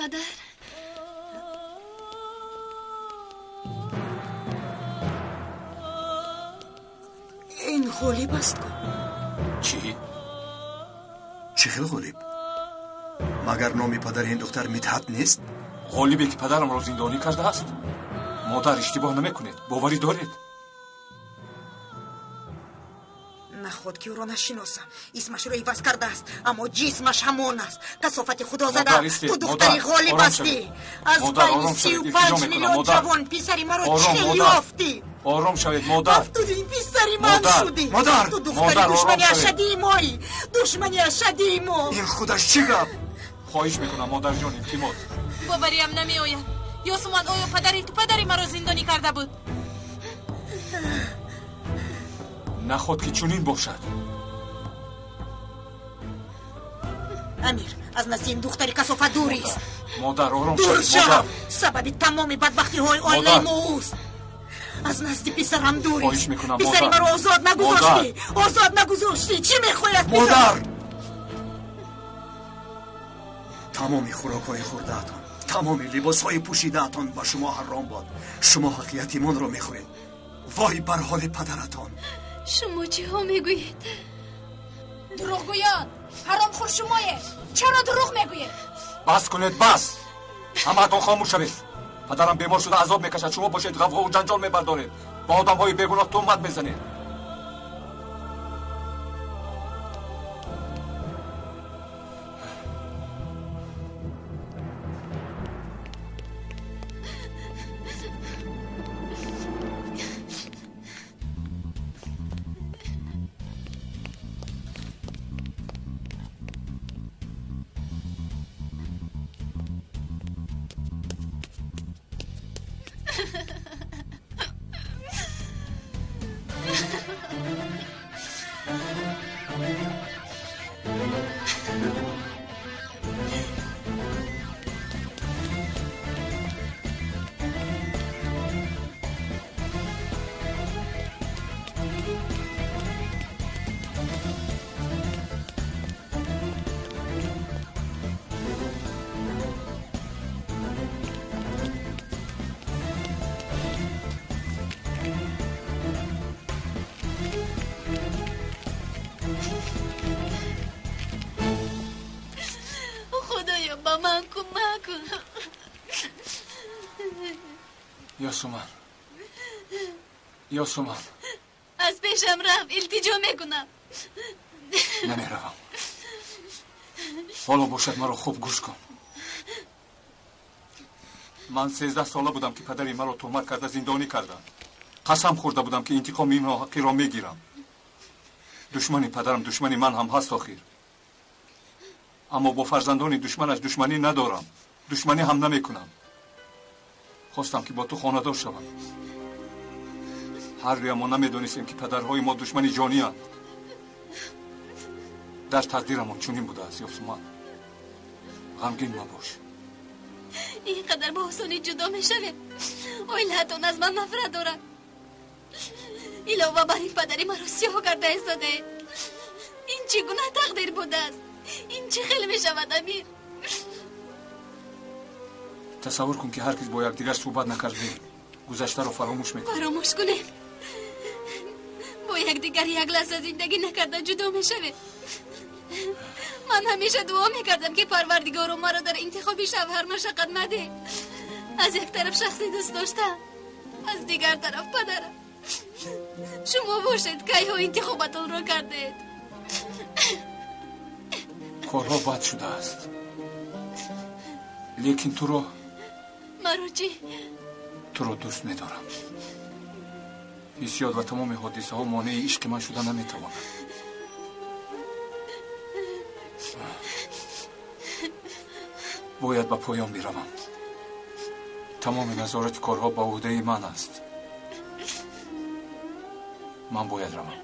Падар, ин Ғолиб аст ку? Чӣ? Чӣ хел Ғолиб? Магар номи падари ин духтар Мидҳат нест? Ғолибе ки падарамро зиндонӣ кардааст? Модар, иштибоҳ намекунед, боварӣ доред? Наход ки ӯро нашиносам. Исмашро иваз кардааст, аммо ҷисмаш ҳамон аст. Касофати худозада, ту духтари Ғолиб ҳастӣ. Аз байни 35 миллион ҷавон писари маро чӣ ёфтӣ? Ором шавед, модар. Мафтуди писари ман шудӣ. Модар, ту духтари душмани ашаддии моӣ. Душмани ашаддии мо. Ин худаш чӣ гап? Хоҳиш мекунам, модарҷон, илтимос. Бовариам намеояд. Ёсуман, оё падари ту падари маро зиндонӣ карда буд? Наход ки чунин бошад. Амир, аз назди ин духтари касофат дур ист. Модар, ором дур шавед, шав. Сабаби тамоми бадбахтиҳои оилаи мо ӯст. Аз назди писарам дур Хоҳиш ист. мекунам, Писари модар. маро озод нагузоштӣ. Озод нагузоштӣ. Чӣ мехоҳад писарам? Модар! Тамоми хӯрокҳои хӯрдаатон, тамоми либосҳои пӯшидаатон ба шумо ҳаром бод. Шумо ҳаққи ятимонро мехӯред. Вой бар ҳоли падаратон. Шумо чиҳо мегӯед? Дурӯғгӯён, ҳаромхӯр шумоед. Чаро дурӯғ мегӯед? Бас кунед, бас. Ҳамаатон хомӯш шавед. Падарам бемор шуда азоб мекашад. Шумо бошед ғавғову ҷанҷол мебардоред. Ба одамҳои бегуноҳ туҳмат мезанед. Худоё, ба ман кӯмак кун. Ёсуман, Ёсуман. Аз пешам рафт, илтиҷо мекунам. Намеравам. Ҳоло бошад, маро хуб гӯш кун. Ман 13 сола будам ки падари маро туҳмат карда зиндонӣ карданд. Қасам хӯрда будам ки интиқоми ин ноҳаққиро мегирам. Душмани падарам душмани ман ҳам ҳаст охир. Аммо бо фарзандони душманаш душманӣ надорам. Душманӣ ҳам намекунам. Хостам ки бо ту хонадор шавам. Ҳар дуя мо намедонистем ки падарҳои мо душмани ҷонианд. Дар тақдирамон чунин будааст, Ёсуман. Ғамгин мабош. Ин қадар ба осонӣ ҷудо мешавем. Оилаатон аз ман нафрат дорад. Илова бар ин падари маро сиёҳ карда истодаед. Ин чӣ гуна тақдир будааст? Ин чӣ хел мешавад, Амир? Тасаввур кун ки ҳаргиз бо якдигар суҳбат накардем. Гузаштаро фаромӯш мекунем. Фаромӯш кунем. Бо якдигар як лаҳза зиндагӣ накарда ҷудо мешавем. Ман ҳамеша дуо мекардам ки Парвардигоро маро дар интихоби шавҳар машаққат мадеҳ. Аз як тараф шахси дӯст доштам, аз дигар тараф падарам. Шумо бошед, кайҳо интихобатонро кардед? Корҳо бад шудааст. Лекин туро Маро чӣ? Туро дӯст медорам. Ҳиссиёт ва тамоми ҳодисаҳо монеи ишқи ман шуда наметавонад. Бояд ба поён биравам. Тамоми назорати корҳо ба ӯҳдаи ман аст. Ман бояд равам.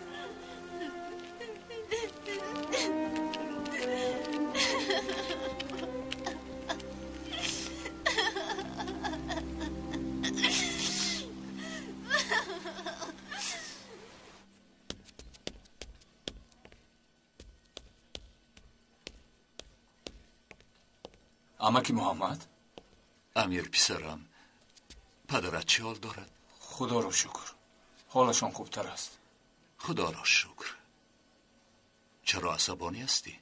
Амаки Муҳаммад? Амир писарам, падарат чӣ ҳол дорад? Худоро шукр, ҳолашон хубтар аст. Худоро шукр. Чаро асабонӣ ҳастӣ?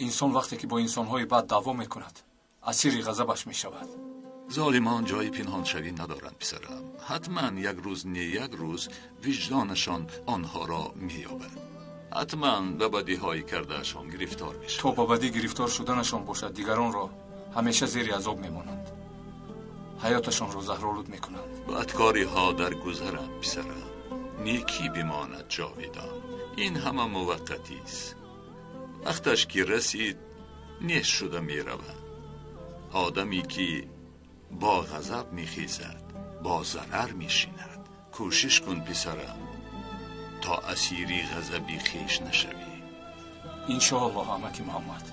Инсон вақте ки бо инсонҳои бад даъво мекунад, асири ғазабаш мешавад. Золимон ҷои пинҳоншавӣ надоранд, писарам. Ҳатман як рӯз не як рӯз виҷдонашон онҳоро меёбад. Ҳатман ба бадиҳои кардаашон гирифтор мешаванд. То ба бадӣ гирифтор шуданашон бошад, дигаронро ҳамеша зери азоб мемонанд. Ҳаёташонро заҳролуд мекунанд. Бадкориҳо дар гузаранд, писарам. Некӣ бимонад ҷовидон. Ин ҳама муваққатист. Вақташ ки расид, нест шуда меравад. Одаме ки бо ғазаб мехезад, бо зарар мешинад. Кӯшиш кун, писарам, то асири ғазаби хеш нашавӣ. Иншоаллоҳ, амаки Муҳаммад.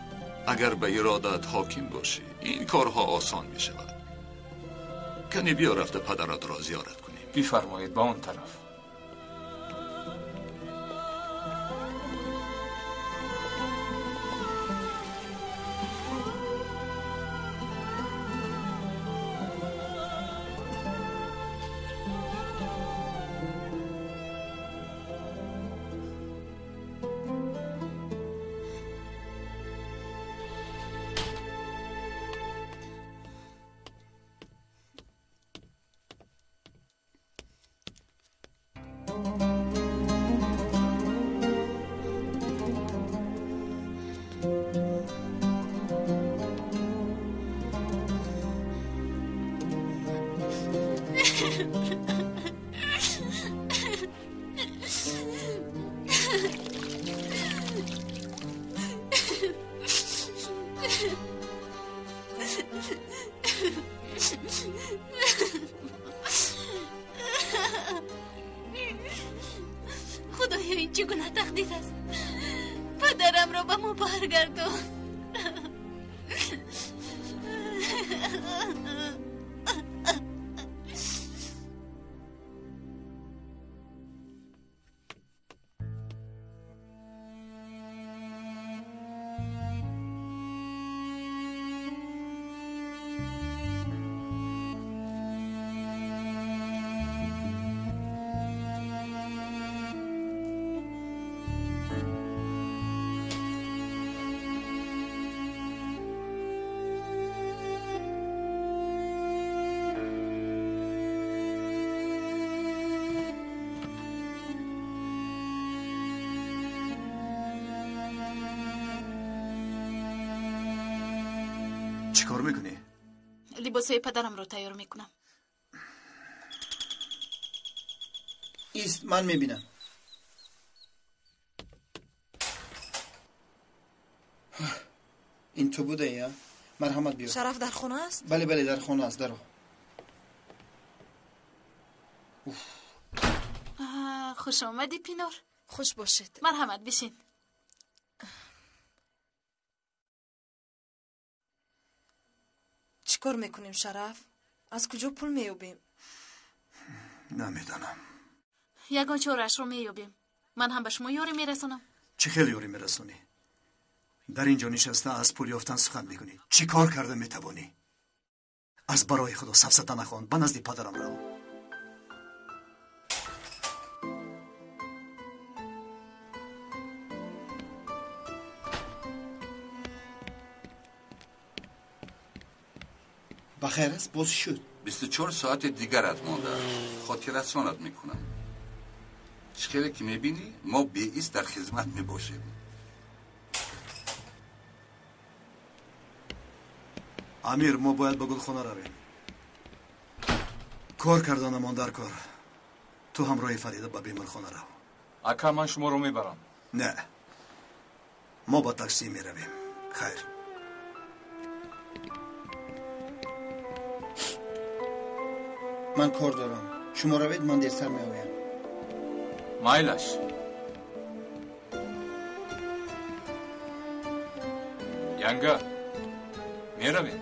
Агар ба иродат ҳоким бошӣ, ин корҳо осон мешавад. Кане биё рафта падаратро зиёрат кунем. Бифармоед, ба он тараф. Худоё, ин чӣ гуна тақдир аст? Падарамро ба мо баргардон. Чӣ кор мекунӣ? Либосҳои падарамро тайёр мекунам. Ист, ман мебинам. Ин ту будаи, а? Марҳамат, биё. Шараф дар хона аст? Бале, бале, дар хона аст. Даро. Хуш омадӣ, Пинор. Хуш бошед. Марҳамат, бишин. Чӣ кор мекунем, Шараф? Аз куҷо пул меёбем? Намедонам. Ягон чораашро меёбем. Ман ҳам ба шумо ёрӣ мерасонам. Чӣ хел ёрӣ мерасонӣ? Дар ин ҷо нишаста аз пул ёфтан сухан мекунӣ. Чӣ кор карда метавонӣ? Аз барои Худо сафсата нахон, ба назди падарам рав. Ба хайр аст, боз шуд. 24 соати дигарат мондааст. Хотиррасонат мекунам. Чӣ хеле ки мебинӣ, мо беист дар хизмат мебошем. Амир, мо бояд ба гулхона равем. Кор карданамон дар кор. Ту ҳамроҳи Фарида ба беморхона рав. Ака, ман шуморо мебарам. Не, мо ба таксӣ меравем. Хайр. Ман кор дорам. Шумо равед, ман дертар меоям. Майлаш. Янга, меравем.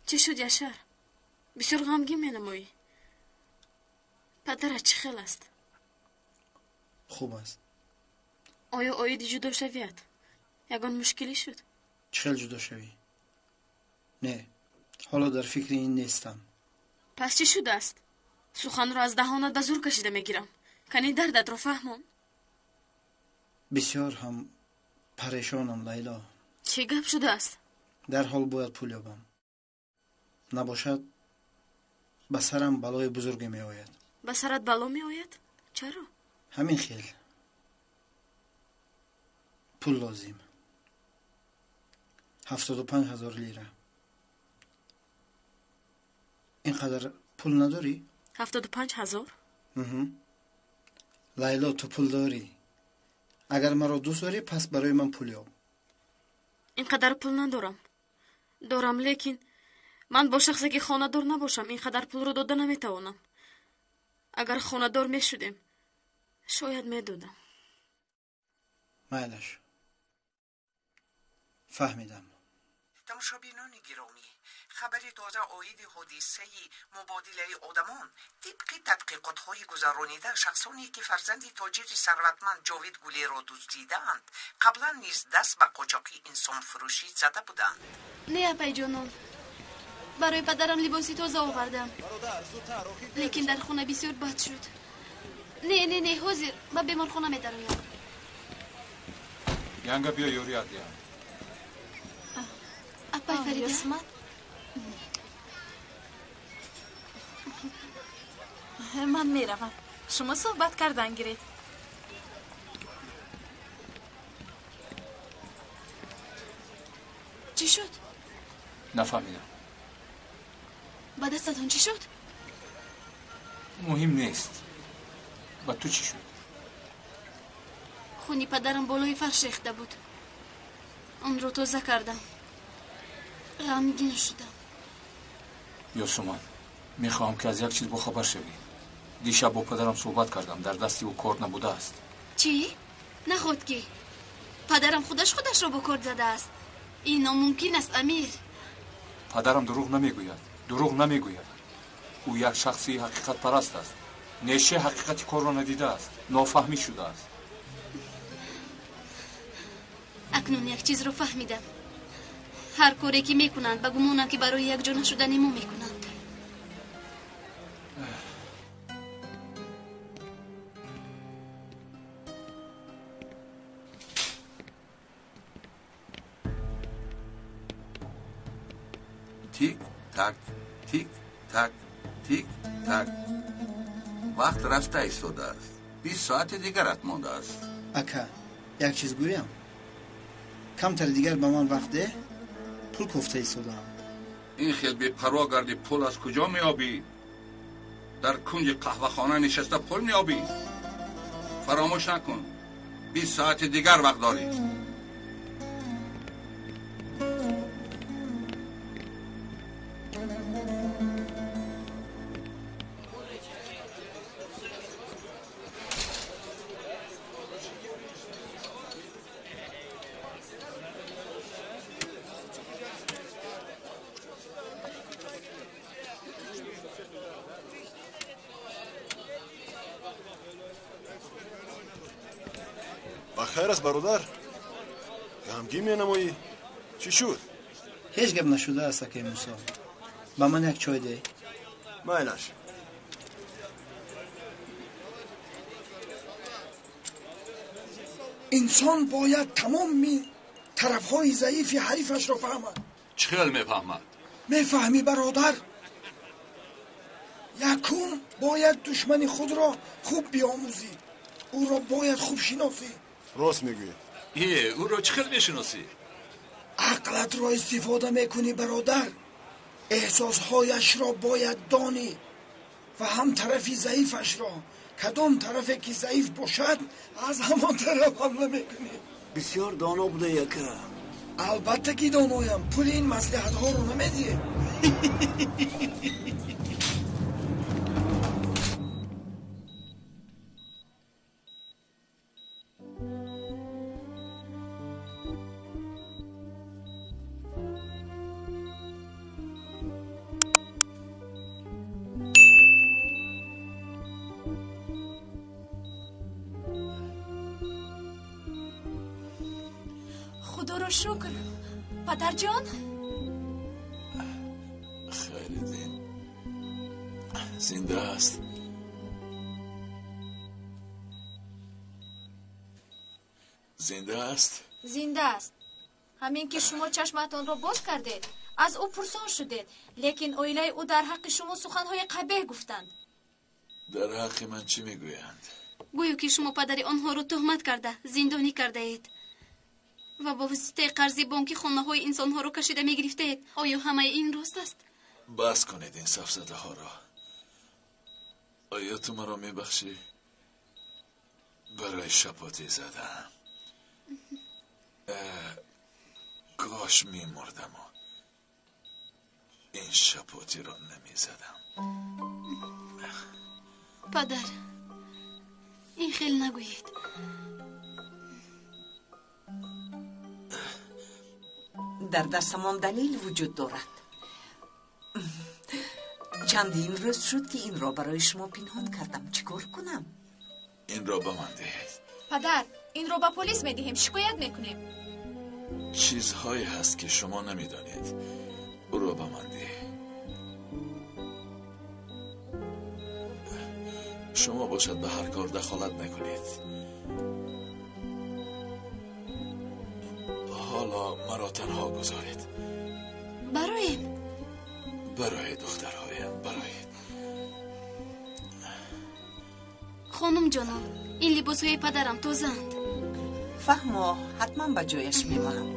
Чӣ шуд, Яшар? Бисёр ғамгин менамоӣ. Падарат чӣ хел аст? Хуб аст. Оё оиди ҷудошавият ягон мушкилӣ шуд? Чӣ хел ҷудошавӣ? Не, ҳоло дар фикри ин нестам. Пас чӣ шудааст? Суханро аз даҳонат ба зур кашида мегирам. Кани дардатро фаҳмон. Бисёр ҳам парешонам, Лайло. Чӣ гап шудааст? Дарҳол бояд пул ёбам. Набошад, ба сарам балои бузурге меояд. Ба сарат бало меояд? Чаро? Ҳамин хел. Пул лозим. 75 000 лира. Ин қадар пул надорӣ? 75 000? Лайло, ту пул дорӣ. Агар маро дӯст дорӣ, пас барои ман пул ёб. Ин қадар пул надорам. Дорам, лекин ман бо шахсе ки хонадор набошам, ин қадар пулро дода наметавонам. Агар хонадор мешудем, шояд медодам. Майлаш. Фаҳмидам. Тамошобинони гиромӣ, хабари тоза оиди ҳодисаи мубодилаи одамон. Тибқи тадқиқотҳои гузаронида, шахсоне ки фарзанди тоҷири сарватманд Ҷовид Гулиро дуздидаанд, қаблан низ даст ба қочоқи инсонфурӯшӣ зада буданд. Не, апайҷонон, барои падарам либоси тоза овардам, лекин дар хона бисёр бад шуд. Не, не, не, ҳозир ба беморхона медароям. Янга, биё ёрият диҳам. Апай Фарида. Ман меравам. Шумо суҳбат кардан гиред. Чӣ шуд? Нафаҳмидам. Ба дастатон чӣ шуд? Муҳим нест. Ба ту чӣ шуд? Хуни падарам болои фарш рехта буд. Онро тоза кардам. Ғамгин шудам. Ёсуман, мехоҳам ки аз як чиз бохабар шавӣ. Дишаб бо падарам суҳбат кардам. Дар дасти ӯ корд набудааст. Чӣ? Наход ки падарам худаш худашро бо корд задааст. Ин номумкин аст, Амир. Падарам дурӯғ намегӯяд. Дурӯғ намегӯяд. Ӯ як шахси ҳақиқатпараст аст. Неше ҳақиқати корро надидааст. Нофаҳмӣ шудааст. Акнун як чизро фаҳмидам. Ҳар коре ки мекунанд, ба гумонам ки барои якҷо нашудани мо мекунанд. Тик так, тик так, тик так. Вақт рафта истодааст. 20 соати дигарат мондааст. Ака, як чиз гӯям. Камтари дигар ба ман вақт деҳ, пул кофта истодаам. Ин хел бепарво гарди, пул аз куҷо меёбӣ? Дар кунҷи қаҳвахона нишаста пул меёбӣ? Фаромӯш накун, 20 соати дигар вақт дорӣ. Хайр аст, бародар. Ғамгин менамоӣ? Чӣ шуд? Ҳеҷ гап нашудааст, акай Мусо. Ба ман як чой деҳ. Майлаш. Инсон бояд тамоми тарафҳои заифи ҳарифашро фаҳмад. Чӣ хел мефаҳмад? Мефаҳмӣ, бародар? Якум бояд душмани худро хуб биомӯзӣ. Ӯро бояд хуб шиносӣ. Рост мегӯӣ. Ӯро чӣ хел мешиносӣ? Ақлатро истифода мекунӣ, бародар. Эҳсосҳояшро бояд донӣ ва ҳам тарафи заифашро. Кадом тарафе ки заиф бошад, аз ҳамон тараф ҳамла мекунӣ. Бисёр доно будаи, ака. Албатта ки доноям. Пули ин маслиҳатҳоро намедиҳӣ. Худоро шукр. Падарҷон? Хайриддин зинда аст. Зинда аст? Зинда аст. Ҳамин ки шумо чашматонро боз кардед, аз ӯ пурсон шудед, лекин оилаи ӯ дар ҳаққи шумо суханҳои қабеҳ гуфтанд. Дар ҳаққи ман чӣ мегӯянд? Гӯё ки шумо падари онҳоро туҳмат карда, зиндонӣ кардаед ва бо воситаи қарзи бонкӣ хонаҳои инсонҳоро кашида мегирифтаед. Оё ҳамаи ин рост аст? Бас кунед ин сафсатаҳоро. Оё ту маро мебахшӣ? Барои шапотӣ задам. Кош мемурдаму ин шапотиро намезадам. Падар, ин хел нагӯед. Дар дастамон далел вуҷуд дорад. Чандин рӯз шуд ки инро барои шумо пинҳон кардам. Чӣ кор кунам? Инро ба ман диҳед. Падар, инро ба полис медиҳем, шикоят мекунем. Чизҳое ҳаст ки шумо намедонед. Ӯро ба ман деҳ. Шумо бошад ба ҳар кор дахолат накунед. Ҳоло маро танҳо гузоред. Бароем. Барои духтарҳоям, бароед. Хонум ҷонам, ин либосҳои падарам тозаанд. Фаҳмо, ҳатман ба ҷояш мемонам.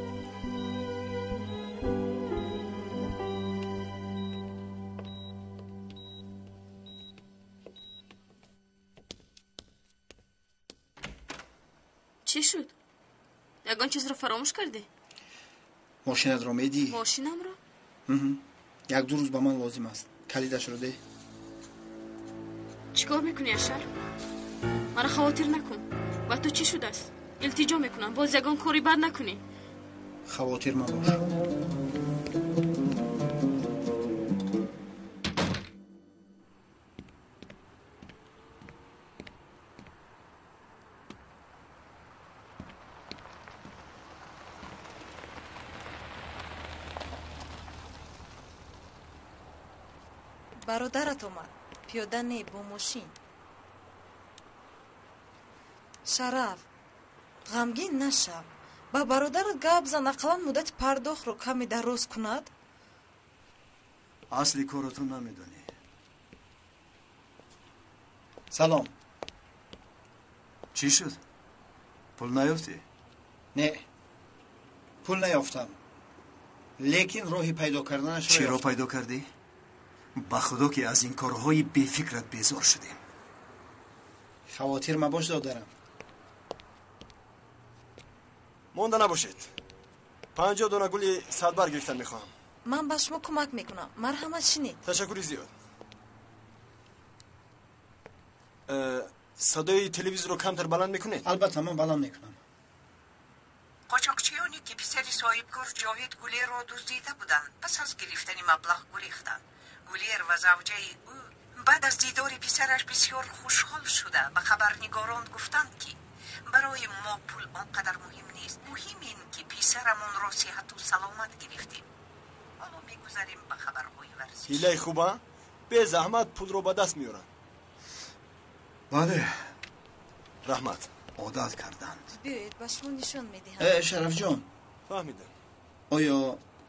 Чӣ шуд? Ягон чизро фаромӯш кардӣ? Мошинатро медиҳӣ? Мошинамро? Як-ду рӯз ба ман лозим аст. Калидашро деҳ. Чӣ кор мекунӣ, Ашар? Маро хавотир накун. Ба ту чӣ шудааст? Илтиҷо мекунам, боз ягон кори бад накунӣ. Хавотир мабош. Бародарат омад. Пиёда не, бо мошин. Шараф, ғамгин нашав. Ба бародарат гап зан, ақаллан муддати пардохтро каме дароз кунад. Асли корро ту намедонӣ. Салом. Чӣ шуд? Пул наёфтӣ? Не, пул наёфтам. Лекин роҳи пайдо карданашро чиро пайдо кардӣ? Ба худо ки аз ин корҳои бефикрат безор шудем. Хавотир мабош, додарам. Монда набошед. 50 дона гули садбар гирифтан мехоҳам. Ман ба шумо кӯмак мекунам. Марҳамат, шинед. Ташаккури зиёд. Садои телевизорро камтар баланд мекунед? Албатта, ман баланд мекунам. Қочоқчиёне ки писари соҳибкор Ҷовид Гулерро дуздида буданд, пас аз гирифтани маблағ гурехтанд. Гулер ва завҷаи ӯ баъд аз дидори писараш бисёр хушҳол шуда ба хабарнигорон гуфтанд, ки барои мо пул он қадар муҳим нест. Муҳим ин ки писарамонро сиҳату саломат гирифтем. Ҳоло мегузарем ба хабарҳои варзиш. Ҳилаи хуба безаҳмат пулро ба даст меоранд. Бале, раҳмат. Одат карданд. Биёед ба шумо нишон медиҳам. Шарафҷон, фаҳмидам. Оё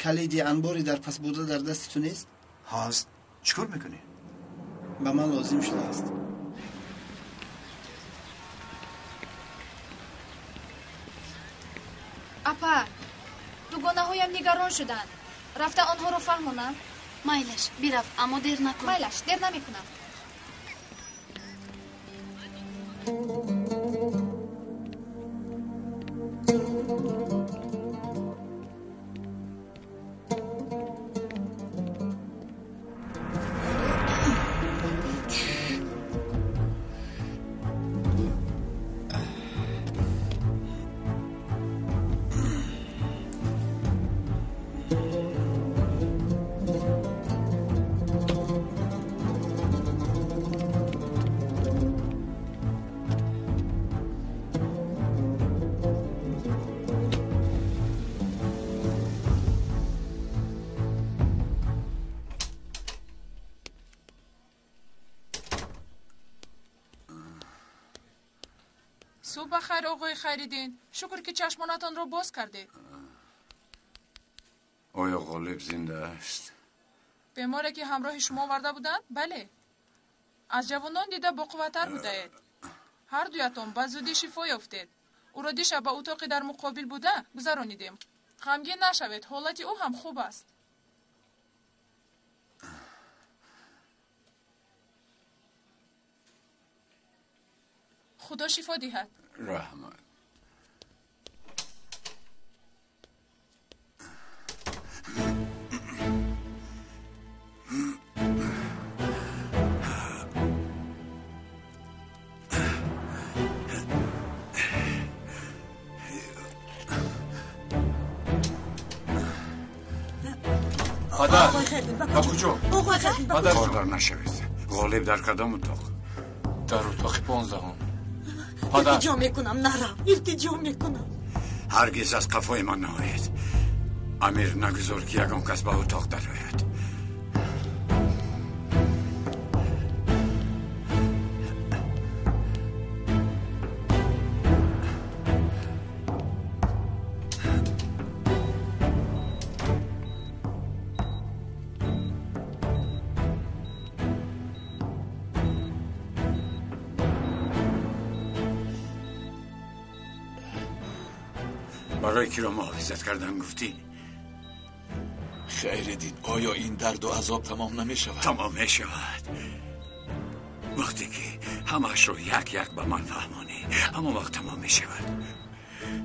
калиди анбори дар пас буда дар дасти ту нест? Ҳаст. Чӣ кор мекунӣ? Ба ман лозим шудааст. Апа, дугонаҳоям нигарон шуданд. Рафта онҳоро фаҳмонам. Майлаш, бирав, аммо дер накун. Майлаш, дер намекунам. Субҳ бахайр, оғои Хайриддин. Шукр, ки чашмонатонро боз кардед. Оё Ғолиб зинда аст? Беморе, ки ҳамроҳи шумо оварда буданд? Бале. Аз ҷавонон дида боқувваттар будаед. Ҳар дуятон ба зудӣ шифо ёфтед. Ӯро дишаб ба утоқи дар муқобил буда гузаронидем. Ғамгин нашавед, ҳолати ӯ ҳам хуб аст. Худо шифо диҳад. Раҳмат. Падар, ба куҷо? Падар, кордор нашавед. Ғолиб дар кадом утоқ? Дар утоқи 15-ум. Падар, илтиҷо мекунам, нарав, илтиҷо мекунам. Ҳаргиз аз қафои ман наоед. Амир, нагузор, ки ягон кас ба утоқ дарояд. барои киро муҳофизат кардан гуфтӣ? Хайриддин, оё ин дарду азоб тамом намешавад? Тамом мешавад вақте ки ҳамаашро як як ба ман фаҳмонӣ. Ҳамон вақт тамом мешавад.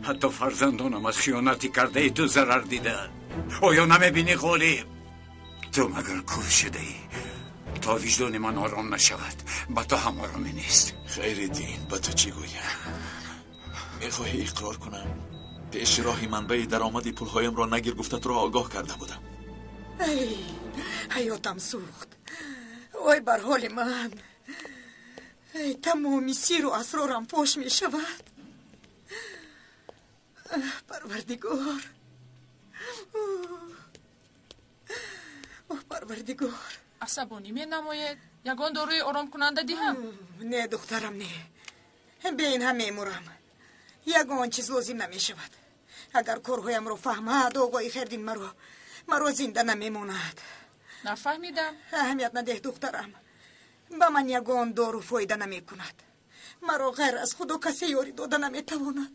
Ҳатто фарзандонам аз хиёнати кардаи ту зарар диданд. Оё намебинӣ, Ғолиб? Ту магар кур шудаӣ? То виҷдони ман ором нашавад, ба ту ҳам оромӣ нест. Хайриддин, ба ту чӣ гӯям? Мехоҳӣ иқрор кунам? Пеши роҳи манбаи даромади пулҳоямро нагир гуфта туро огоҳ карда будам. Ай, ҳаётам сӯхт. Ой, бар ҳоли ман. Ай, тамоми сиру асрорам фош мешавад. Парвардигор, оҳ, Парвардигор. Асабонӣ менамоед. Ягон доруи оромкунанда диҳам? Не, духтарам, не. Бе ин ҳам мемурам. Ягон чиз лозим намешавад. Агар корҳоямро фаҳмад, оғои Хердин маро зинда намемонад. Нафаҳмидам. Аҳамият надеҳ, духтарам. Ба ман ягон дору фоида намекунад. Маро ғайр аз Худо касе ёрӣ дода наметавонад.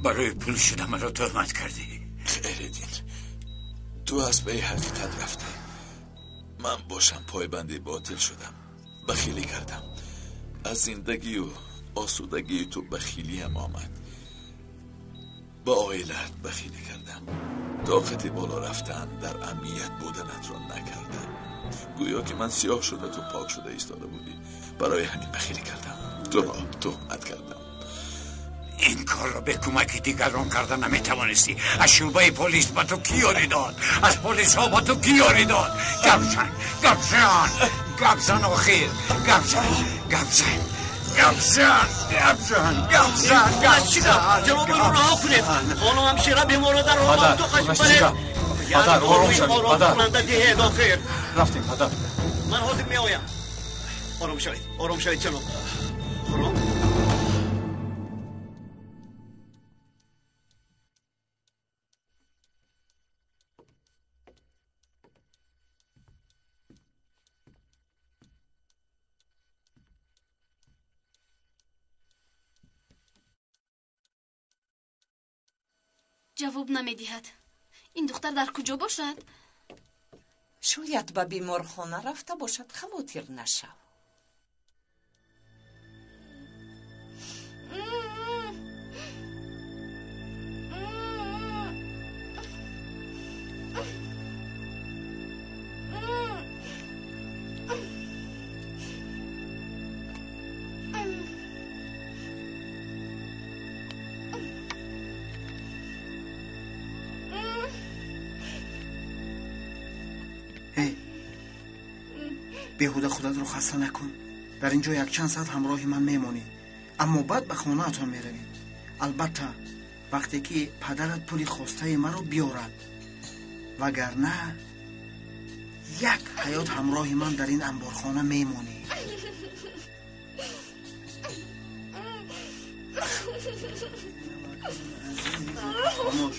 Барои пул шуда маро туҳмат кардӣ. Хайриддин, ту аз паи ҳақиқат рафтӣ. Ман бошам пойбанди ботил шудам, бахилӣ кардам. Аз зиндагию осудагии ту бахилиам омад. Ба оилаат бахилӣ кардам. Тоқати боло рафтан дар амният буданатро накардам. Гӯё ки ман сиёҳ шуда ту пок шуда истода будӣ. Барои ҳамин бахилӣ кардам, туро туҳмат кардам. Ин корро бе кӯмаки дигарон карда наметавонистӣ. Аз шӯъбаи полис ба ту кӣ ёрӣ дод? Аз полисҳо ба ту кӣ ёрӣ дод? Гап зан, гап зан, гап зан, охир гап зан, гап зан, гап зан, гап зан, гап зан, гап зан. Ҷаноб, ӯро раҳо кунед. Хонум ҳамшира беморро дар Падар, утоқаш худаш баред. чӣ гап? Падар, ором шавед, падар. Оромкунанда диҳед, охир. Рафтем, падар. Ман ҳозир меоям. Ором шавед, ором шавед, ҷаноб, ором. Ҷавоб намедиҳад. Ин духтар дар куҷо бошад? Шояд ба беморхона рафта бошад, хавотир нашав. Беҳуда худатро хаста накун. Дар ин ҷо якчанд саат ҳамроҳи ман мемонӣ, аммо баъд ба хонаатон меравӣ. Албатта, вақте ки падарат пули хостаи маро биёрад, вагарна як ҳаёт ҳамроҳи ман дар ин амборхона мемонӣ. Хомӯш.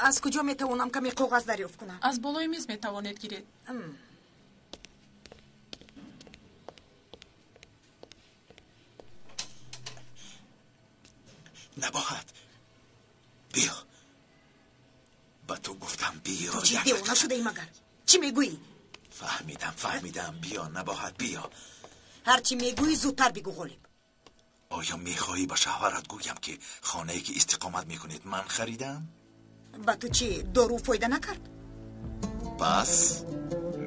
Аз куҷо метавонам каме коғаз дарёфт кунам? Аз болои миз метавонед гиред. Набоҳат, биё. Ба ту гуфтам биё. Ту чӣ девона шудаӣ магар? Чӣ мегӯӣ? Фаҳмидам, фаҳмидам. Биё, Набоҳат, биё. Ҳар чӣ мегӯӣ зудтар бигӯ, Ғолиб. Оё мехоҳӣ ба шавҳарат гӯям, ки хонае ки истиқомат мекунед ман харидам? Ба ту чӣ, дору фоида накард? Пас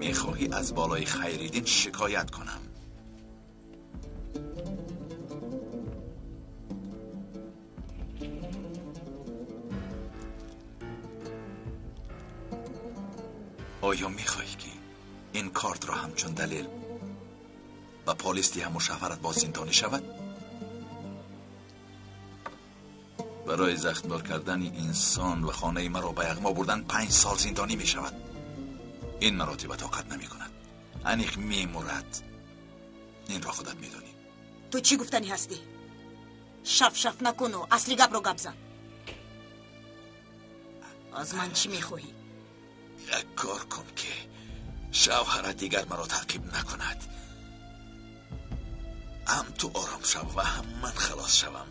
мехоҳӣ аз болои Хайриддин шикоят кунам? Оё мехоҳӣ ки ин картро ҳамчун далел ба полис диҳаму шавҳарат боз зиндонӣ шавад? Барои захмдор кардани инсон ва хонаи маро ба яғмо бурдан 5 сол зиндонӣ мешавад. Ин маротиба тоқат намекунад. Аниқ мемурад. Инро худат медонӣ. Ту чӣ гуфтанӣ ҳастӣ? Шаф-шаф накуну асли гапро гап зан. Аз ман чӣ мехоҳӣ? Як кор кун ки шавҳарат дигар маро таъқиб накунад. Ҳам ту ором шав ва ҳам ман халос шавам.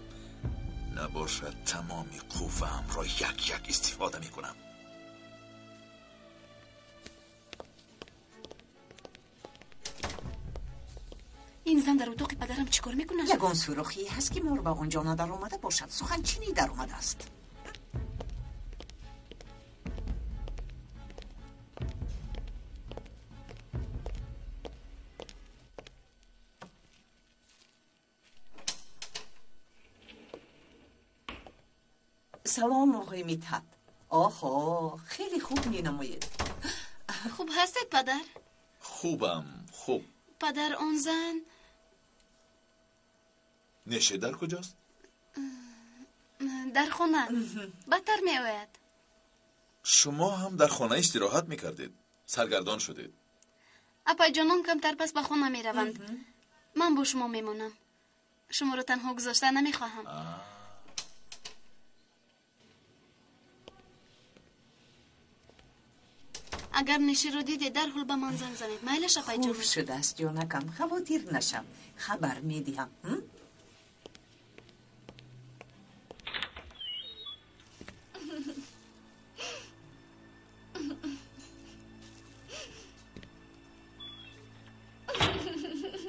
Набошад тамоми қувваамро як-як истифода мекунам. Ин зан дар утоқи падарам чӣ кор мекунад? Ягон сурохие ҳаст ки мор ба он ҷо надаромада бошад. Суханчинӣ даромадааст. Салом, оғои Мидҳат. Оҳо, хеле хуб менамоед. Хуб ҳастед, падар? Хубам, хуб. Падар, он зан Неше дар куҷост? Дар хона. Бадтар меояд. Шумо ҳам дар хона истироҳат мекардед. Саргардон шудед. Апайҷонон камтар пас ба хона мераванд. Ман бо шумо мемонам. Шуморо танҳо гузошта намехоҳам. Агар Неширо дидед, дарҳол ба ман занг занед. Майлаш, апайҷон? Хуб шудааст, ҷонакам. Хавотир нашав. Хабар медиҳам.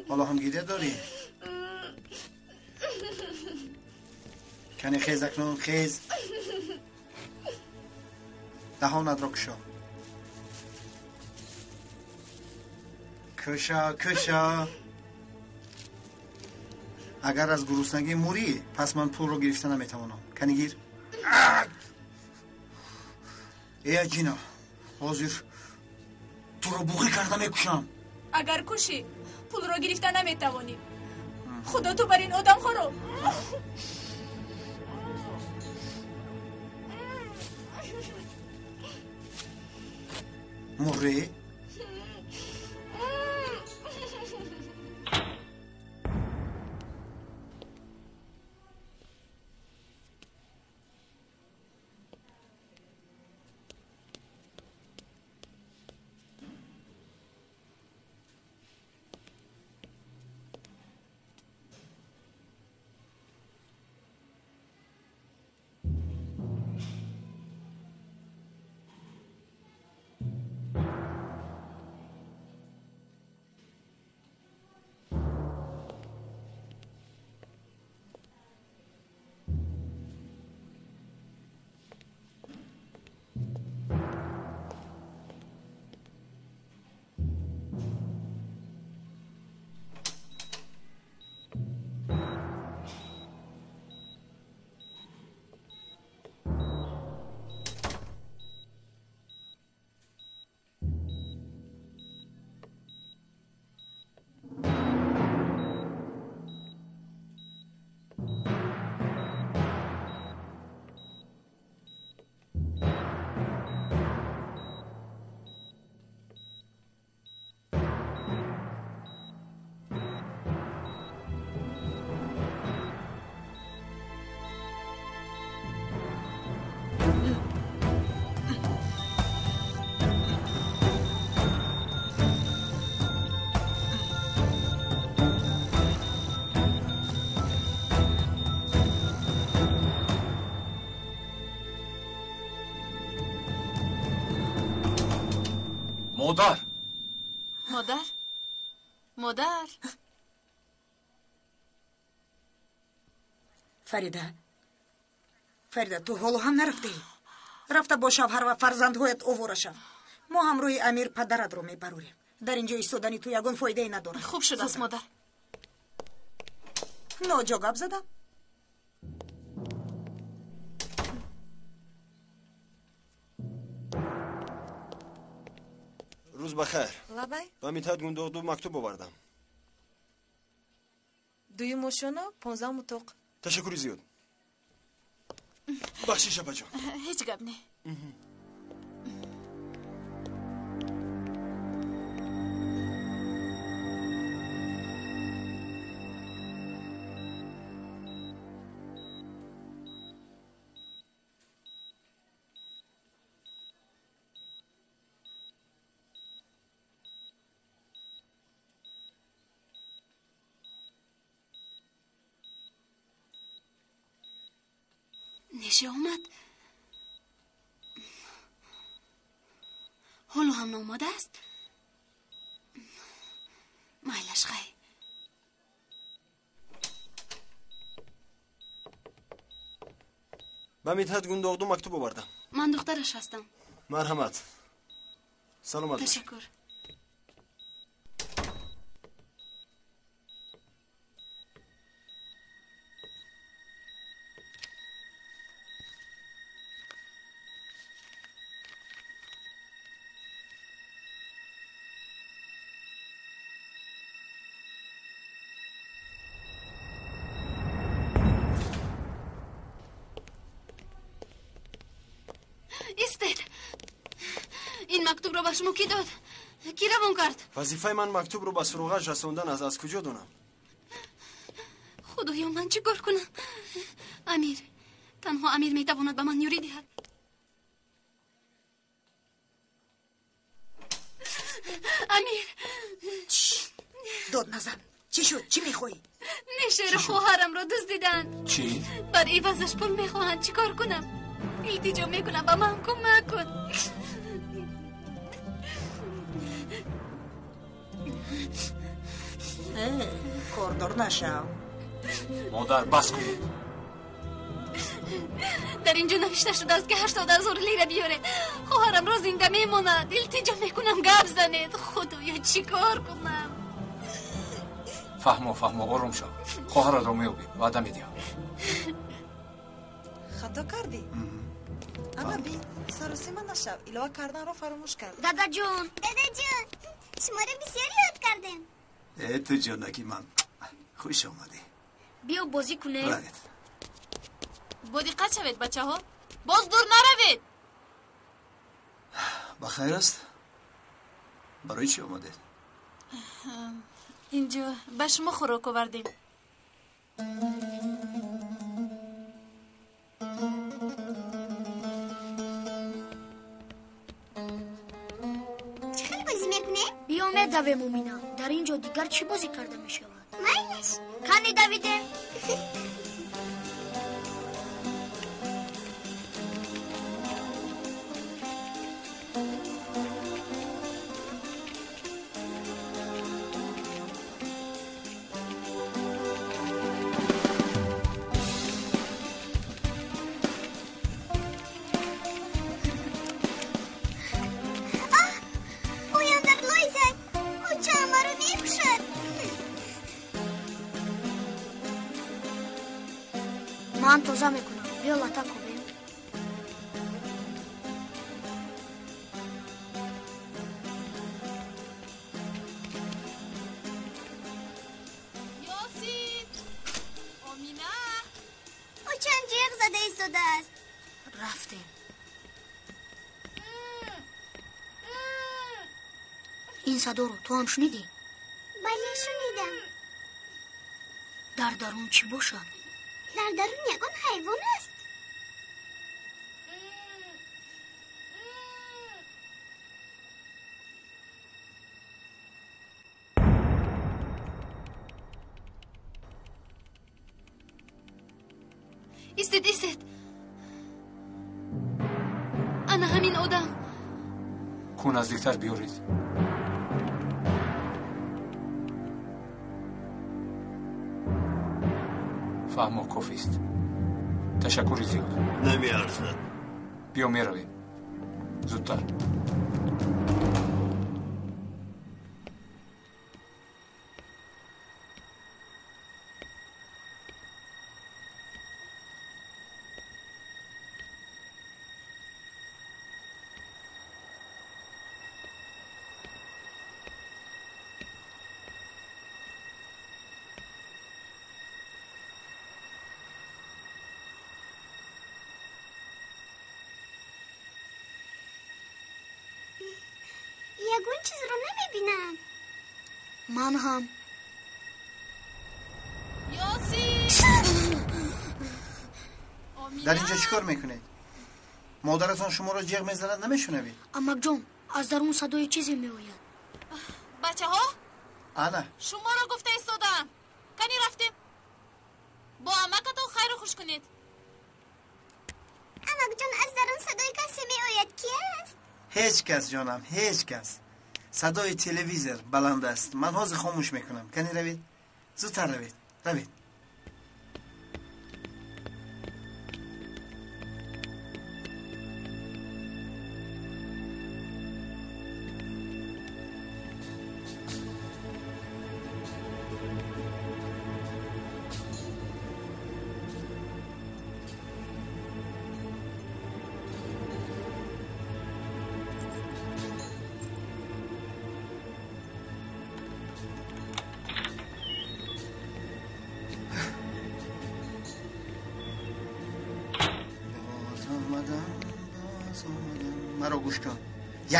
Ҳоло ҳам гиря дорӣ? Кане хез акнун, хез. Даҳонатро кушо. Куша, куша. Агар аз гуруснагӣ мурӣ, пас ман пулро гирифта наметавонам. Кани гир. Эй Аҷина, ҳозир туро буғӣ карда мекушам. Агар кушӣ, пулро гирифта наметавонӣ. Худо ту бар ин одамҳоро. Мурӣ? Модар! Модар? Модар! Фарида, Фарида, ту ҳоло ҳам нарафтаӣ? Рафта бо шавҳар ва фарзандҳоят овора шав. Мо ҳамроҳи Амир падаратро мебарорем. Дар инҷо истодани ту ягон фоидае надорад. Хуб шудааст, модар. Ноҷо гап задам? Рӯз бахайр. Лабай. Ба Митҳат Гундоғду мактуб овардам. Дуюм ошёна, 15-ум утоқ. Ташаккури зиёд. Бахшиш, апаҷон. Ҳеҷ гап не. Неше омад? Ҳоло ҳам наомадааст? Майлаш, хай. Ба Митҳат Гундоғду мактуб овардам. Ман духтараш ҳастам. Марҳамат. Саломат бошед. Ташаккур. Истед. Ин мактубро ба шумо кӣ дод? Кӣ равон кард? Вазифаи ман мактубро ба суроғаш расондан аст. Аз куҷо донам? Худоё, ман чӣ кор кунам? Амир, танҳо Амир метавонад ба ман ёрӣ диҳад. Амир! Дод назан. Чӣ шуд? Чӣ мехоҳӣ? Нешеро хоҳарамро дуздиданд. Чӣ? Бар ивазаш пул мехоҳанд. Чӣ кор кунам? Илтиҷо мекунам, ба ман кӯмак кун. Кордор нашав. Модар, бас кунед. Дар инҷо навишта шудааст, ки 80,000 лира биёред. Хоҳарамро зинда мемонад. Илтиҷо мекунам, гап занед. Худоё, чӣ кор кунам? Фаҳмо, фаҳмо, ором шав. Хоҳаратро меёбем, ваъда медиҳам. Хато кардӣ? Ана бин, саросима нашав, илова карданро фаромӯш кардӣ. Дадаҷон, дадаҷон, шуморо бисёр ёд кардем. Э, ту ҷонаки ман, хуш омадӣ. Биё бозӣ кунем. Равед. Бо диққат шавед, бачаҳо. Боз дур наравед. Ба хайр аст? Барои чӣ омадед? Инҷо ба шумо хӯрок овардем. Чӣ хел бозӣ мекунем? Биё медавем, Умина. Дар ин ҷо дигар чӣ бозӣ карда мешавад? Майлаш. Кани давидем? Ман тоза мекунам. Биё лата кубем. Ёсин! Омина! Очам ҷеғ зада истодааст. Рафтем. Ин садоро ту ҳам шунидӣ? Бале, шунидам. Дар дарун чӣ бошад? Дар дарун ягон ҳайвон аст? Истед, истед. Ана ҳамин одам. Ку наздиктар биёред. Фаҳмо, кофист. Ташаккури зиёд. Намеарзад. Биё, меравем. Зудтар. Ягон чизро намебинам. Ман ҳам. Дар инҷо чӣ кор мекунед? Модаратон шуморо ҷеғ мезанад, намешунавед? Амакҷон, аз дарун садои чизе меояд. Бачаҳо? Ана. Шуморо гуфта истодаам. Кани рафтем. Бо амакатон хайру хуш кунед. Амакҷон, аз дарун садои касе меояд. Ки аст? Ҳеҷ кас, ҷонам, ҳеҷ кас. Садои телевизор баланд аст. Ман ҳозир хомӯш мекунам. Кани равед? Зудтар равед. Равед. Маро гӯш кун.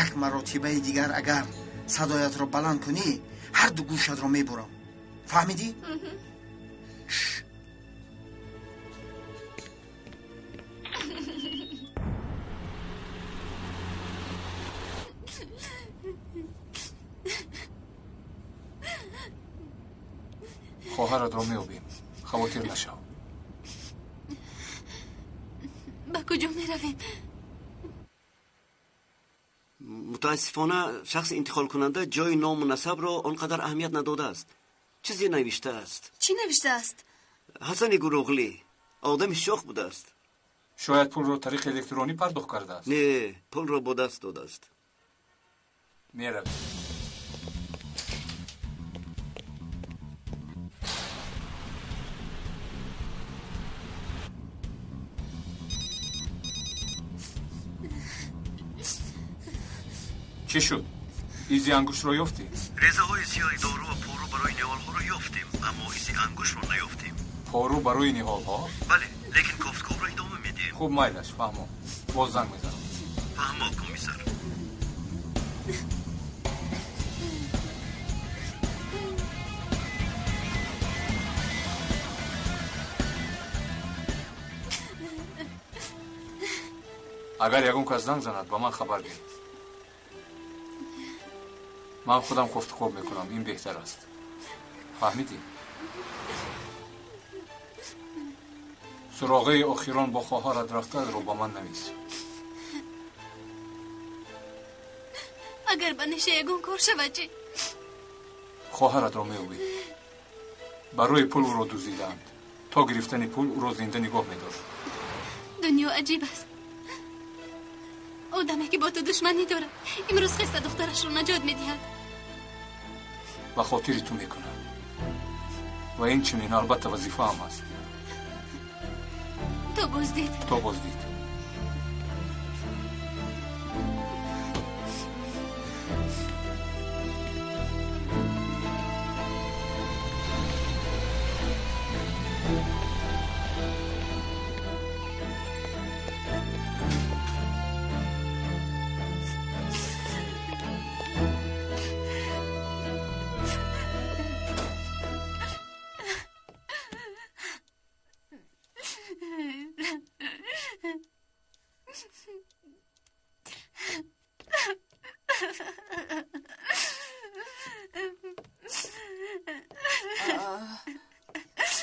Як маротибаи дигар агар садоятро баланд кунӣ, ҳарду гӯшатро мебурам. Фаҳмидӣ? Хоҳаратро меёбем. Хавотир нашав. Ба куҷо меравем? Мутаассифона, шахси интиқолкунанда ҷои ному насабро он қадар аҳамият надодааст. Чизе навиштааст. Чӣ навиштааст? Ҳасани Гуруғлӣ одами шоҳ будааст. Шояд пулро тариқи электронӣ пардохт кардааст. Не, пулро бо даст додааст. Меравем. Чӣ шуд? Изи ангуштро ёфтӣ? Резаҳои сиёҳи дору ва пору барои ниҳолҳоро ёфтем, аммо изи ангуштро наёфтем. Пору барои ниҳолҳо? Бале, лекин кофткобро идома медиҳем. Хуб, майлаш, фаҳмо. Боз занг мезанам. Фаҳмо, комиссар. Агар ягон кас занг занад, ба ман хабар диҳед. Ман худам кофтукоб мекунам, ин беҳтар аст. Фаҳмидӣ? Суроғаи охирон бо хоҳарат рафтаро ба ман навис. Агар ба неша ягон кор шавад чӣ? Хоҳаратро меёбӣ. Барои пул ӯро дуздидаанд. То гирифтани пул ӯро зинда нигоҳ медошт. Дунё аҷиб аст. Одаме ки бо ту душманӣ дорад, имрӯз хеста духтарашро наҷот медиҳад. Ба хотири ту мекунам. Ва инчунин албатта вазифаам аст. То боздид. То боздид.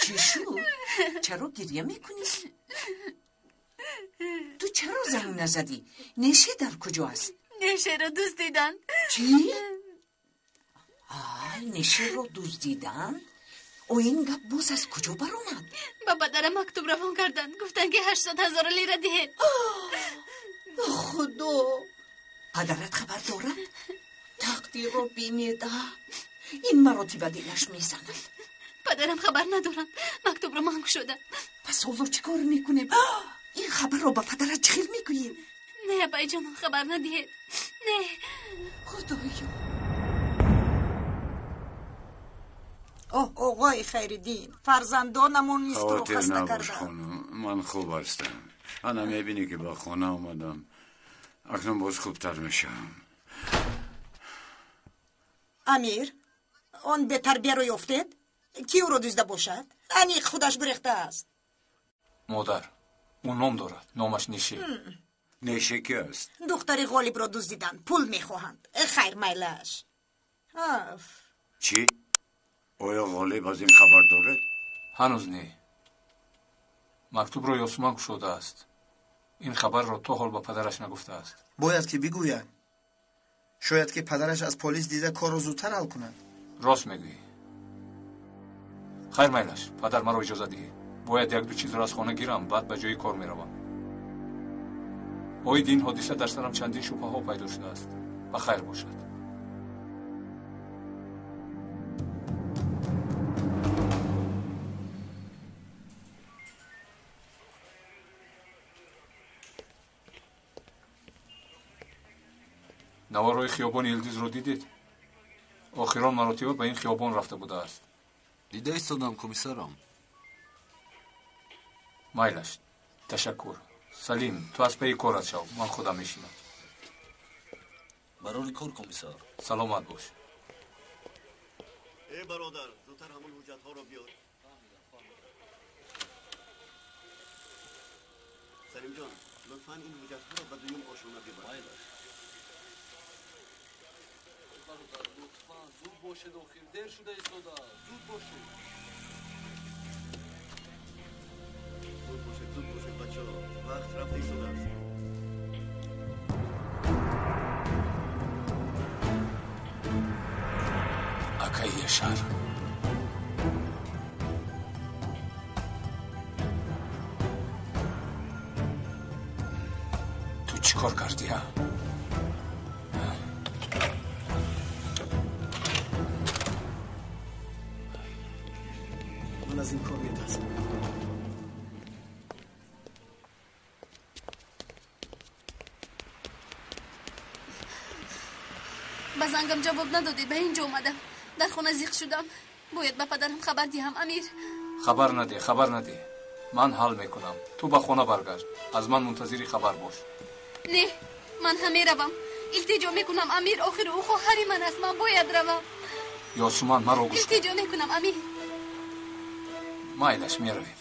Чӣ шуд? Чаро гирья мекунӣ? Ту чаро занг назадӣ? Неше дар куҷо аст? Нешеро дуздиданд. Чӣ? Ай, Нешеро дуздиданд? О, ин гап боз аз куҷо баромад? Ба падарам мактуб равон карданд. Гуфтанд ки 80 000 лира диҳед. Худо! Падарат хабар дорад? Тақдирро бинед, ин маротиба дилаш мезанад. Падарам хабар надоранд. Мактубро ман кушодам. Пас ҳоло чӣ кор мекунем? Ин хабарро ба падарат чӣ хел мегӯем? Не, апайҷон, хабар надиҳед. Не. Худоё! Оҳ, оғои Хайриддин, фарзандонамон низ туро Хавотир хаста набош, карданд. хонум, ман хуб ҳастам. Ана мебинӣ, ки ба хона омадам. Акнун боз хубтар мешавам. Амир, он бетарбияро ёфтед, ки ӯро дузда бошад? Аниқ худаш гурехтааст. Модар, ӯ ном дорад, номаш Неши. Неше ки аст? Духтари Ғолибро дуздиданд, пул мехоҳанд. Хайр, майлаш. Аф. Чӣ? Оё Ғолиб аз ин хабар дорад? Ҳанӯз не. Мактубро Ёсуман кушодааст. Ин хабарро то ҳол ба падараш нагуфтааст. Бояд ки бигӯяд. Шояд ки падараш аз полис дида корро зудтар ҳал кунад. Рост мегӯӣ. Хайр, майлаш, падар, маро иҷоза диҳед. Бояд як-ду чизро аз хона гирам, баъд ба ҷои кор меравам. Оиди ин ҳодиса дар сарам чандин шубҳаҳо пайдо шудааст. Ба хайр бошад. Наворҳои хиёбони Илдизро дидед? Охирон маротиба ба ин хиёбон рафта будааст. Дида истодам, комиссарам. Майлаш, ташаккур. Салим, ту аз пайи корат шав, ман худам мешинам. Барори кор, комиссар. Саломат бош. Э, бародар, зудтар ҳамон ҳуҷҷатҳоро биёр. Салимҷон, лутфан ин ҳуҷҷатҳоро ба дуюм ошона бибар. Бародар, лутфан зуд бошед, охир дер шуда истода. Зуд бошед. Зуд бошед, зуд бошед, бачаҳо, вақт рафта истодааст. Акаи Яшар. Ту чӣ кор кардӣ, а? Ман аз ин кор метарсам. Ба зангам ҷавоб надодед, ба ин ҷо омадам. Дар хона зиқ шудам. Бояд ба падарам хабар диҳам, Амир. Хабар надеҳ, хабар надеҳ. Ман ҳал мекунам. Ту ба хона баргард. Аз ман мунтазири хабар бош. Не, ман ҳам меравам. Илтиҷо мекунам, Амир, охир ӯ хоҳари ман аст. Ман бояд равам. Ёсуман, маро гӯш кун. Илтиҷо мекунам, Амир. Майлаш, меравем.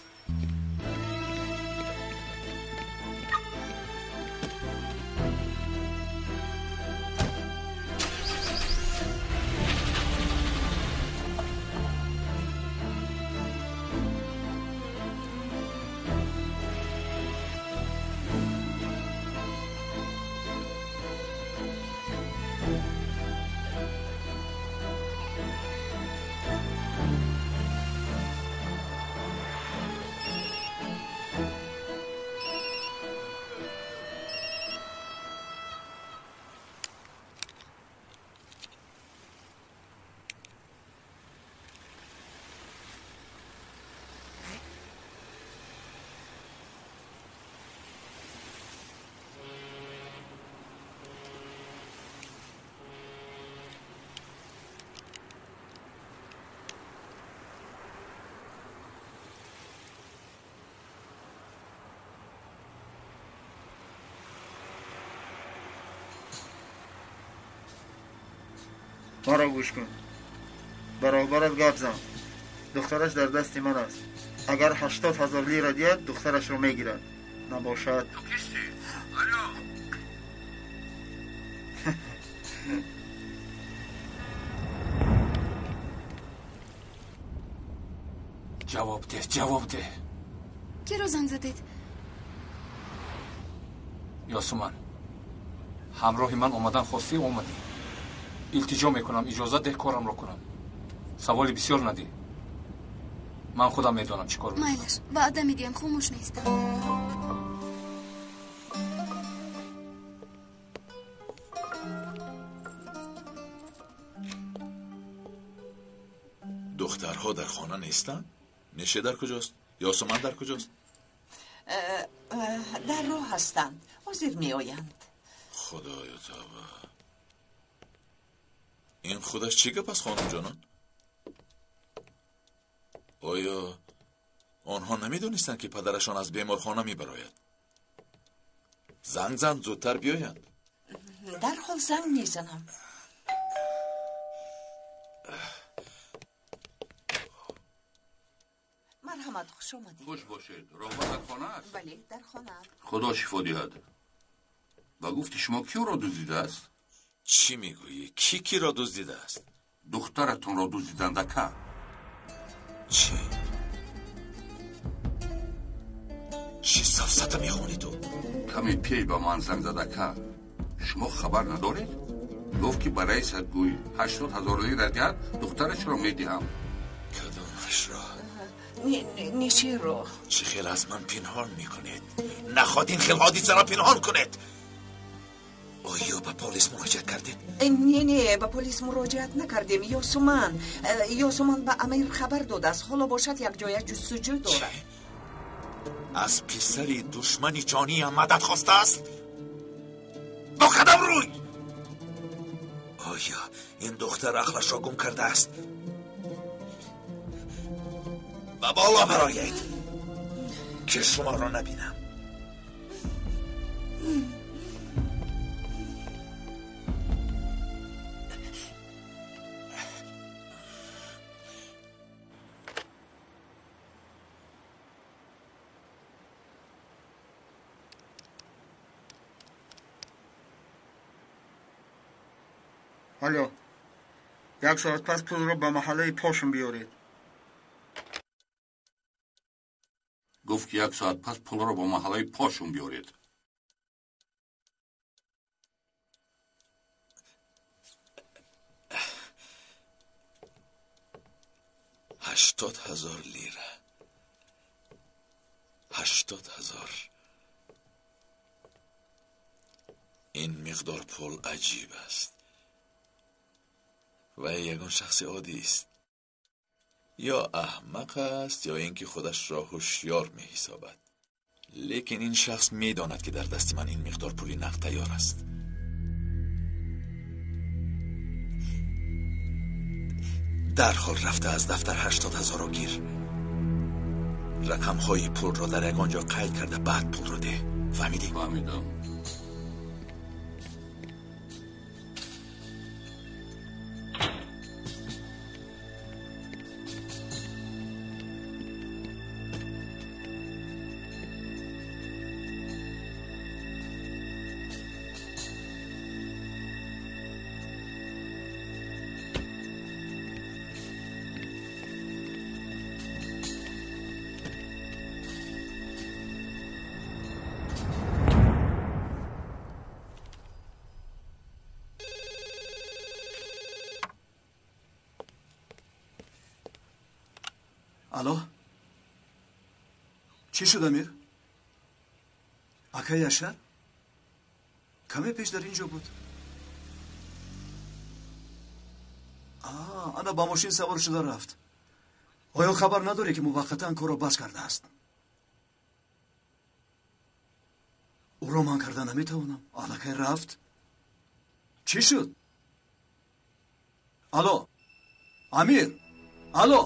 Маро гӯш кун, баробарат гап зан. Духтараш дар дасти ман аст. Агар 80 000 лира диҳад, духтарашро мегирад, набошад. Ту кистӣ? Алло! Ҷавоб деҳ, ҷавоб деҳ. Киро занг задед? Ёсуман, Ҳамроҳи ман омадан хостӣ, омадӣ. Илтиҷо мекунам, иҷозат деҳ корамро кунам. Саволи бисёр надиҳ. Ман худам медонам чӣ кор мекунам. Майлаш, ваъда медиҳам, хомӯш меистам. Духтарҳо дар хона нестанд? Неше дар куҷост? Ёсуман дар куҷост? Дар роҳ ҳастанд. Ҳозир меоянд. Худоё тавба. Ин худаш чӣ гап аст, хонумҷонон? Оё онҳо намедонистанд, ки падарашон аз беморхона мебарояд? Занг зан, зудтар биёянд. Дарҳол занг мезанам. Марҳамат, хуш омадед. Хуш бошед. Роҳбар дар хона аст? Бале, дар хона. Худо шифо диҳад. Ба гуфти шумо киро дуздидааст? Чӣ мегӯӣ? Кӣ киро дуздидааст? Духтаратонро дуздиданд, ака. Чӣ? Чӣ сафсата мехонӣ ту? Каме пей ба ман занг зад, ака. Шумо хабар надоред? Гуфт, ки ба раисат гӯй 80 000 лира диҳад, духтарашро медиҳам. Кадомашро? Неширо. Чӣ хел аз ман пинҳон мекунед? Наход ин хел ҳодисаро пинҳон кунед? Оё ба полис муроҷиат кардед? Не, не, ба полис муроҷиат накардем. Ёсуман ба Амир хабар додааст. Ҳоло бошад, якҷоя ҷустуҷӯ дорад. Аз писари душмани ҷониам мадад хостааст? Бо кадом рӯй? Оё ин духтар ақлашро гум кардааст? Ба боло бароед, ки шуморо набинам. Алло, як соат пас пулро ба маҳаллаи Пошин биёред. Гуфт, ки як соат пас пулро ба маҳаллаи Пошун биёред. 80 000 лира, 80 000. Ин миқдор пул аҷиб аст. Вай ягон шахси оддист. Ё аҳмақ аст, ё ин ки худашро ҳушёр меҳисобад. Лекин ин шахс медонад, ки дар дасти ман ин миқдор пули нақд тайёр аст. Дарҳол рафта аз дафтар 80 000-ро гир. Рақамҳои пулро дар ягон ҷо қайд карда, баъд пулро деҳ. Фаҳмидӣ? Фаҳмидам. Алло, чӣ шуд, Амир? Акаи Яшар каме пеш дар ин ҷо буд. Ана ба мошин савор шуда рафт. Оё хабар надорӣ, ки муваққатан корро бас кардааст? Ӯро ман карда наметавонам, аллакай рафт. Чӣ шуд? Алло, Амир, алло.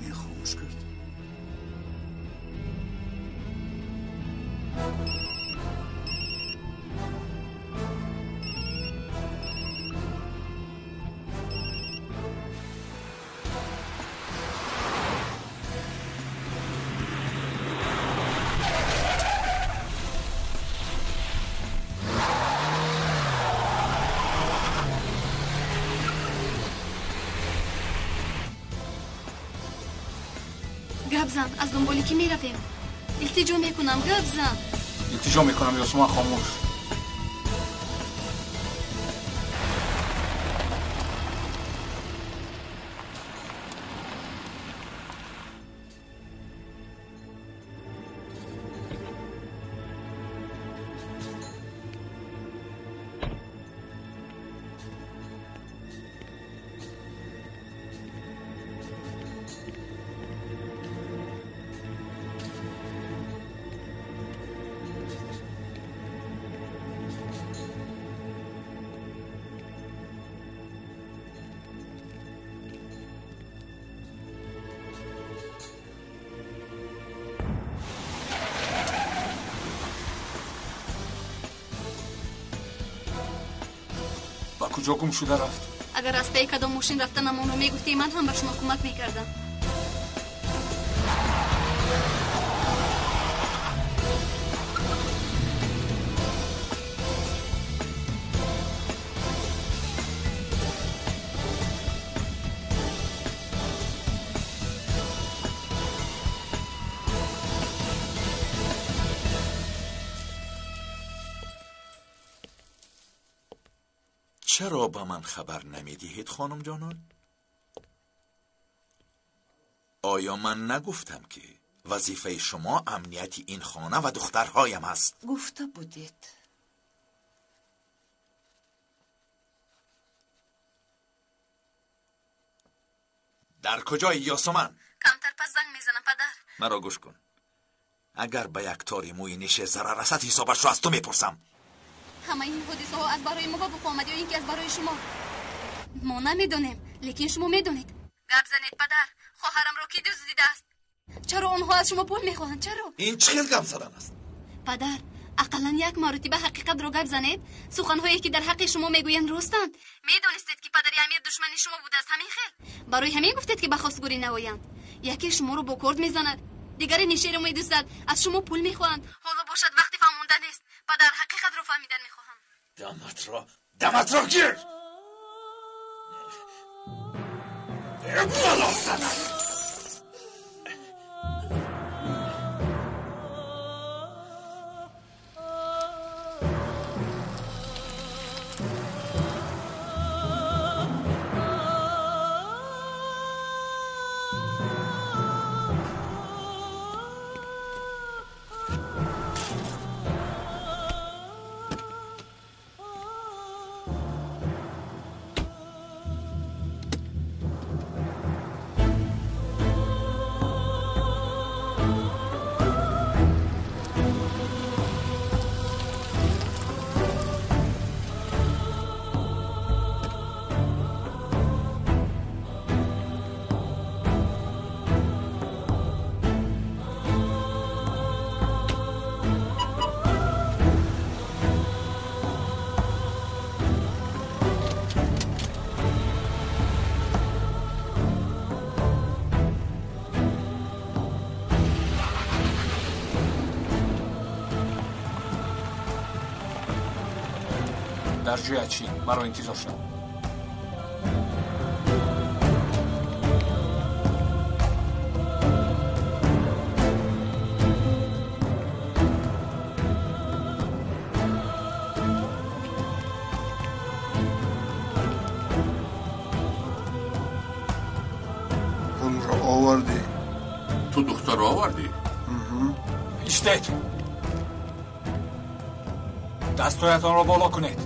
Ин хомӯш кард. Гап зан, аз дунболи кӣ меравем? Илтиҷо мекунам, гап зан. Илтиҷо мекунам, Ёсуман, хомӯш. Куҷо гум шуда рафт? Агар аз пайи кадом мошин рафтанамонро мегуфтӣ, ман ҳам ба шумо кӯмак мекардам. چرا به من خبر نمیدهید خانم جانان؟ آیا من نگفتم که وظیفه شما امنیت این خانه و دخترهایم است؟ گفته بودید. در کجای یاسمن؟ کمتر پس زنگ میزنم پدر. مرا گوش کن. اگر به یک تاری موی نیشه ضرر رسد حسابش را از تو میپرسم. ҳамаи ин ҳодисаҳо аз барои мо ба вуқӯъ омад ё ин ки аз барои шумо? Мо намедонем, лекин шумо медонед. Гап занед падар, хоҳарамро кӣ дуздидааст? Чаро онҳо аз шумо пул мехоҳанд? Чаро? Ин чӣ хел гап задан аст? Падар, ақаллан як маротиба ҳақиқатро гап занед. Суханҳое ки дар ҳаққи шумо мегӯянд ростанд. Медонистед ки падари Амир душмани шумо будааст, ҳамин хел? Барои ҳамин гуфтед ки ба хостгорӣ наоянд. Яке шуморо бо корд мезанад, дигаре нишеро медуздад, аз шумо пул мехоҳанд. Ҳоло бошад вақти фаҳмонда нест. Падар, ҳақиқатро фаҳмидан мехоҳам. Даматро гир! Бало занад! Дар ҷоя чӣ? Маро интизор шав. Пулро овардӣ? Ту духтарро овардӣ? Истед! Дастҳоятонро боло кунед.